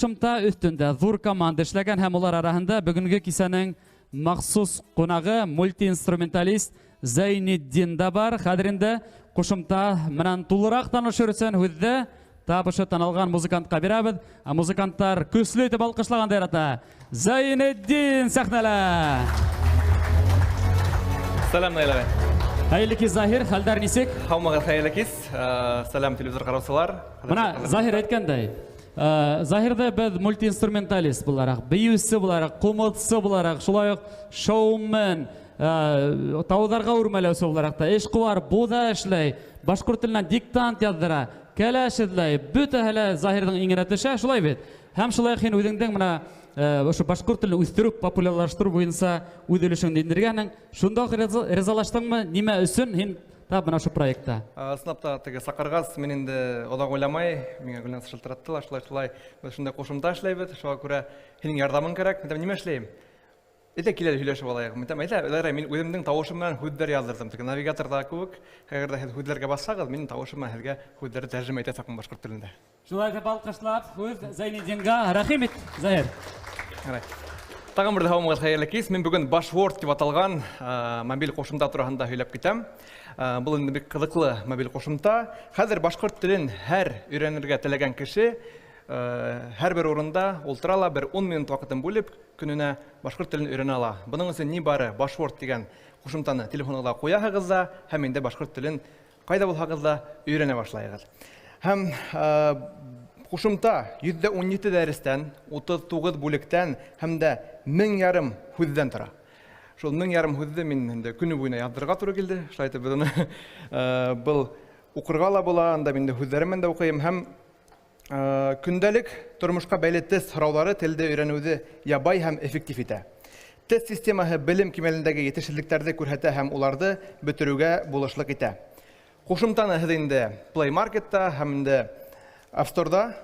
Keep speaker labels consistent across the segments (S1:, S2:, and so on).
S1: Ҡушымта өҫтөндә ҙур команда эшләгән һәм улар араһында бөгөнгө кисәнең махсус ҡунағы мультиинструменталист Зәйнетдин да бар. Хәҙер инде ҡушымта менән тулыраҡ танышыр өсөн һүҙҙе тап ошо танылған музыкантҡа бирәбеҙ. Ә музыканттар көслө итеп алҡышлағанды ярата. Зәйнетдин сәхнәлә!
S2: Сәләм, Наил ағай.
S1: Хәйерле кис, Заһир, хәлдәр нисек?
S2: Һаумығыҙ, хәйерле кис. Сәләм, телевизор ҡараусылар.
S1: Бына Заһир әйткәндәй, Заһирҙы беҙ мультиинструменталист булараҡ, бейеүсе булараҡ, ҡумыҙсы булараҡ, шулай уҡ шоумен, тауҙарға үрмәләүсе булараҡ та эшҡыуар, буҙа эшләй, башҡорт теленән диктант яҙҙыра, кәләш эҙләй, бөтәһе лә Заһирҙың иңенә төшә, шулай бит? Һәм шулай уҡ һин үҙеңдең бына ошо башҡорт телен үҫтереү, популярлаштырыу буйынса үҙ өлөшөңдө индергәнһең. Шунда уҡ ризалаштыңмы? Нимә өсөн һин тап бына ошо проектта?
S2: Ысынлап та, теге саҡырғас, мин инде оҙаҡ уйламай, миңә Гөлназ шылтыратты ла, шулай-шулай, беҙ шундай ҡушымта эшләйбеҙ, шуға күрә һинең ярҙамың кәрәк. Мин нимә эшләйем? Әйҙә кил әле һөйләшеп алайыҡ. Мин әйтәм, әйҙә, әйҙә, мин үҙемдең тауышым менән һүҙҙәр яҙҙырҙым. Теге навигаторҙа кеүек, әгәр дә һеҙ һүҙҙәргә басһағыҙ, минең тауышым менән һеҙгә һүҙҙәрҙе тәржемә итәсәкмен башҡорт телендә.
S1: Шулай итеп алҡышлап, һүҙ Зәйнетдингә. Рәхим ит, Заһир.
S2: Ярай. Тағын бер һаумығыҙ, хәйерле кис. Мин бөгөн Башворд тип аталған мобиль ҡушымта тураһында һөйләп китәм. Был инде бик ҡыҙыҡлы мобиль ҡушымта. Хәҙер башҡорт телен һәр өйрәнергә теләгән кеше һәр бер урында ултыра ла, бер 10 минут ваҡытын бүлеп, көнөнә башҡорт телен өйрәнә ала. Бының өсөн ни бары Башворд тигән ҡушымтаны телефонығыҙға ҡуяһығыҙ ҙа, һәм инде башҡорт телен ҡайҙа булһағыҙ ҙа өйрәнә башлайһығыҙ. Һәм ҡушымта 117 дәрестән, 39 бүлектән һәм дә мең ярым һүҙҙән тора. Шул мең ярым һүҙҙе мин инде көнө буйына яҙҙырырға тура килде. Шулай итеп беҙ уны, был уҡырға ла була, анда мин дә һүҙҙәрем менән дә уҡыйым. Һәм көндәлек тормошҡа бәйле тест һорауҙары телде өйрәнеүҙе ябай һәм эффектив итә. Тест системаһы белем кимәлендәге етешһеҙлектәрҙе күрһәтә һәм уларҙы бөтөрөүгә булышлыҡ итә. Ҡушымтаны һеҙ инде Play Marketта һәм инде App Store'да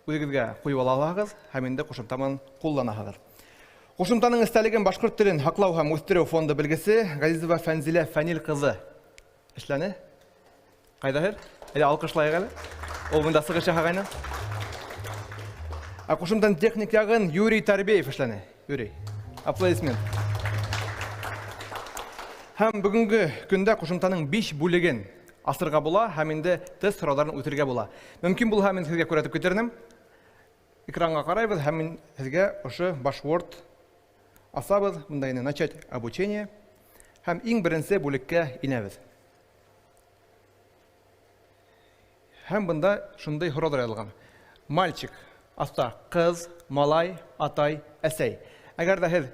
S2: үҙегеҙгә ҡуйып ала алаһығыҙ һәм инде ҡушымтаман ҡулланаһығыҙ. Ҡушымтаның эстәлеген башҡорт телен һаҡлау һәм үҫтереү фонды белгесе Ғәзизова Фәнзилә Фәнил ҡыҙы эшләне. Ҡайҙа һеҙ? Әле алҡышлайыҡ әле. Ул бында сығыш яһағайны. Ә ҡушымтаның техник яғын Юрий Тарбеев эшләне. Юрий, аплодисмент. Һәм бөгөнгө көндә ҡушымтаның 5 бүлеген асырға була һәм инде тест һорауҙарын үтергә була. Мөмкин булһа, мин һеҙгә күрһәтеп китернем. Экранға ҡарайбыҙ һәм мин һеҙгә ошо Башворд асабыҙ. Бында инде начать обучение һәм иң беренсе бүлеккә инәбеҙ. Һәм бында шундай һорауҙар яҙылған. Мальчик, аҫта ҡыҙ, малай, атай, әсәй. Әгәр ҙә һеҙ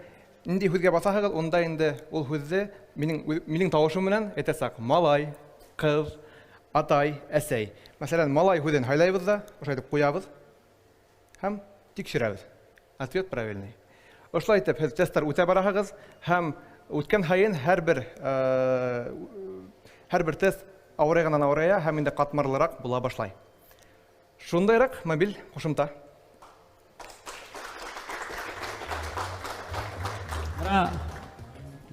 S2: ниндәй һүҙгә баҫаһығыҙ, унда инде ул һүҙҙе минең тауышым менән әйтәсәк. Малай, ҡыҙ, атай, әсәй. Мәҫәлән, малай һүҙен һайлайбыҙ ҙа, ошолай итеп ҡуябыҙ һәм тикшерәбеҙ. Ответ правильный. Ошолай итеп һеҙ тесттар үтә бараһығыҙ һәм үткән һайын һәр бер тест ауырайғанан ауырая һәм инде ҡатмарлыраҡ була башлай. Шундайыраҡ мобиль ҡушымта.
S1: Бына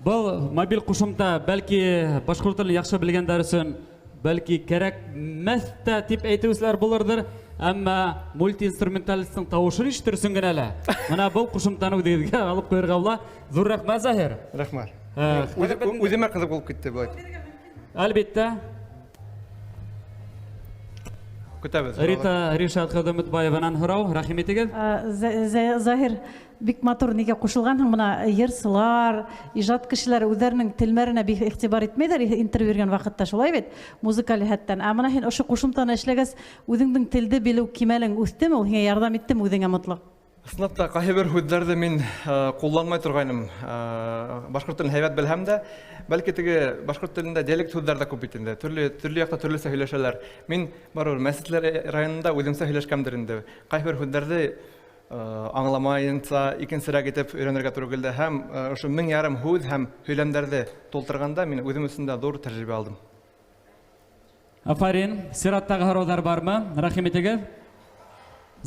S1: был мобиль ҡушымта бәлки башҡорт телен яҡшы белгәндәр өсөн бәлки кәрәкмәҫ тә тип әйтеүселәр булырҙыр, әммә мультиинструменталисттың тауышын ишетер өсөн генә лә. Бына был ҡушымтаны үҙегеҙгә алып ҡуйырға була. Ҙур рәхмәт, Заһир.
S2: Рәхмәт. Үҙемә ҡыҙыҡ булып китте был.
S1: Әлбиттә.
S2: Көтәбеҙ.
S1: Рита Ришат ҡыҙы Өмөтбаеванан һорау, рәхим итегеҙ.
S3: Заһир, бик матур нигә ҡушылғанһың, бына йырсылар, ижад кешеләре үҙҙәренең телмәренә бик иғтибар итмәйҙәр интервью биргән ваҡытта, шулай бит, музыкаль йәһәттән. Ә бына һин ошо ҡушымтаны эшләгәс, үҙеңдең телде белеү кимәлең үҫтеме, ул һиңә ярҙам иттеме үҙеңә мотлаҡ?
S2: Ысынлап та, ҡайһы бер һүҙҙәрҙе мин ҡулланмай торғайным. Башҡорт телен һәйбәт белһәм дә, бәлки теге башҡорт телендә диалект һүҙҙәр ҙә күп бит инде. Төрлө яҡта төрлөсә һөйләшәләр. Мин барыбер мәсетләр районында үҙемсә һөйләшкәндер инде. Ҡайһы бер һүҙҙәрҙе аңламайынса икенсерәк итеп өйрәнергә тура килде. Һәм ошо мең ярым һүҙ һәм һөйләмдәрҙе тултырғанда мин үҙем өсөн дә ҙур тәжрибә алдым.
S1: Афарин. Сираттағы һорауҙар бармы? Рәхим итегеҙ.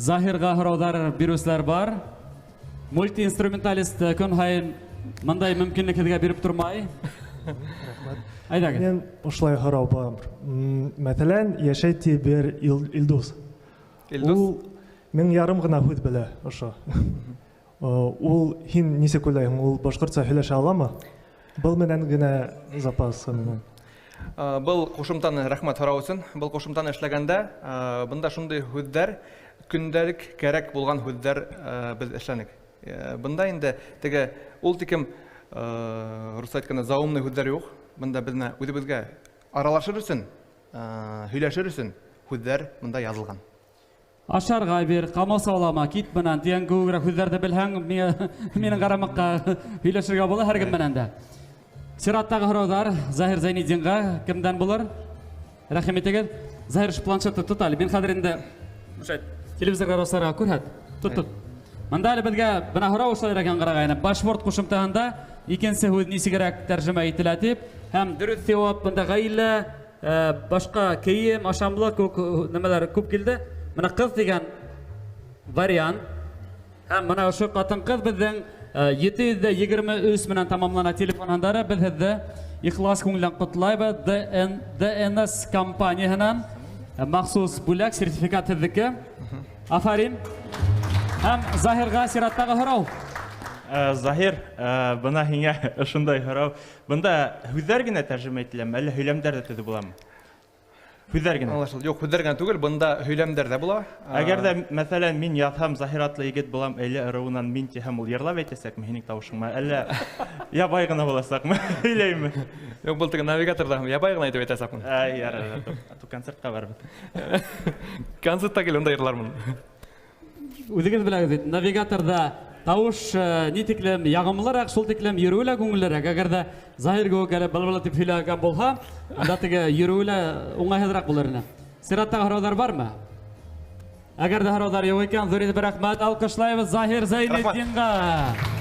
S1: Заһирға һорауҙар биреүселәр бар. Мультиинструменталист көн һайын мындай мөмкинлек һеҙгә биреп тормай.
S4: Рәхмәт.
S1: Әйҙәгеҙ.
S4: Мин ошолай һорау бар. Мәҫәлән, йәшәй ти бер Илдус.
S2: Илдус?
S4: Ул 1000 ярым ғына һүҙ белә ошо. Ул һин нисек уйлайһың, ул башҡортса һөйләшә аламы? Был менән генә запасы менән.
S2: Был ҡушымтаны, рәхмәт һорау өсөн. Был ҡушымтаны эшләгәндә, бында шундай һүҙҙәр, көндәлек кәрәк булған һүҙҙәр беҙ эшләнек. Бында инде теге ул тикем русса әйткәндә заумный һүҙҙәр юҡ. Бында беҙ менә үҙебеҙгә аралашыр өсөн, һөйләшер өсөн һүҙҙәр бында яҙылған.
S1: Ашарға бир, ҡамасаулама, кит менән тигән кеүегерәк һүҙҙәрҙе белһәң, минең ҡарамаҡҡа һөйләшергә була һәр кем менән дә. Сираттағы һорауҙар Заһир Зәйнетдинға кемдән булыр? Рәхим итегеҙ. Заһир, ошо планшетты тот әле. Мин хәҙер инде ошо телевизор ҡараусыларға күрһәт. Тот, тот. Мында әле беҙгә бына һорау ошолайыраҡ яңғырағайны. Башворд ҡушымтаһында икенсе һүҙ нисегерәк тәржемә ителә тип, һәм дөрөҫ яуап бында ғаилә, башҡа кейем, ашамлыҡ кеүек нәмәләр күп килде. Бына ҡыҙ тигән вариант. Һәм бына ошо ҡатын-ҡыҙ беҙҙең 723 менән тамамлана телефон һандары. Беҙ һеҙҙе ихлас күңелдән ҡотлайбыҙ. DN, DNS компанияһынан махсус бүләк, сертификат һеҙҙеке. Афарин. Һәм Заһирға сираттағы һорау.
S5: Заһир, бына һиңә ошондай һорау. Бында һүҙҙәр генә тәржемә ителәме, әллә һөйләмдәр ҙә төҙөп буламы? Һүҙҙәр генә.
S2: Аңлашылды. Юҡ, һүҙҙәр генә түгел, бында һөйләмдәр ҙә була.
S5: Әгәр ҙә, мәҫәлән, мин яҙһам, Заһир атлы егет булам, Әйлә ырыуынан мин тиһәм, ул йырлап әйтәсәкме һинең тауышыңма, әллә ябай ғына буласаҡмы? Һөйләйме?
S2: Юҡ, был теге навигаторҙа ябай ғына итеп әйтәсәкмен.
S5: Ай, ярар, ату концертҡа барыбыҙ.
S2: Концертта кил, унда йырлармын.
S1: Үҙегеҙ беләгеҙ бит, навигаторҙа тауыш ни тиклем яғымлыраҡ, шул тиклем йөрөүе лә күңеллерәк. Әгәр ҙә Заһир кеүек әле был тип һөйләгән булһа, анда теге йөрөүе лә уңайһыҙыраҡ булыр ине. Сираттағы һорауҙар бармы? Әгәр ҙә һорауҙар юҡ икән, ҙур итеп рәхмәт, алҡышлайбыҙ Заһир Зәйнетдинға.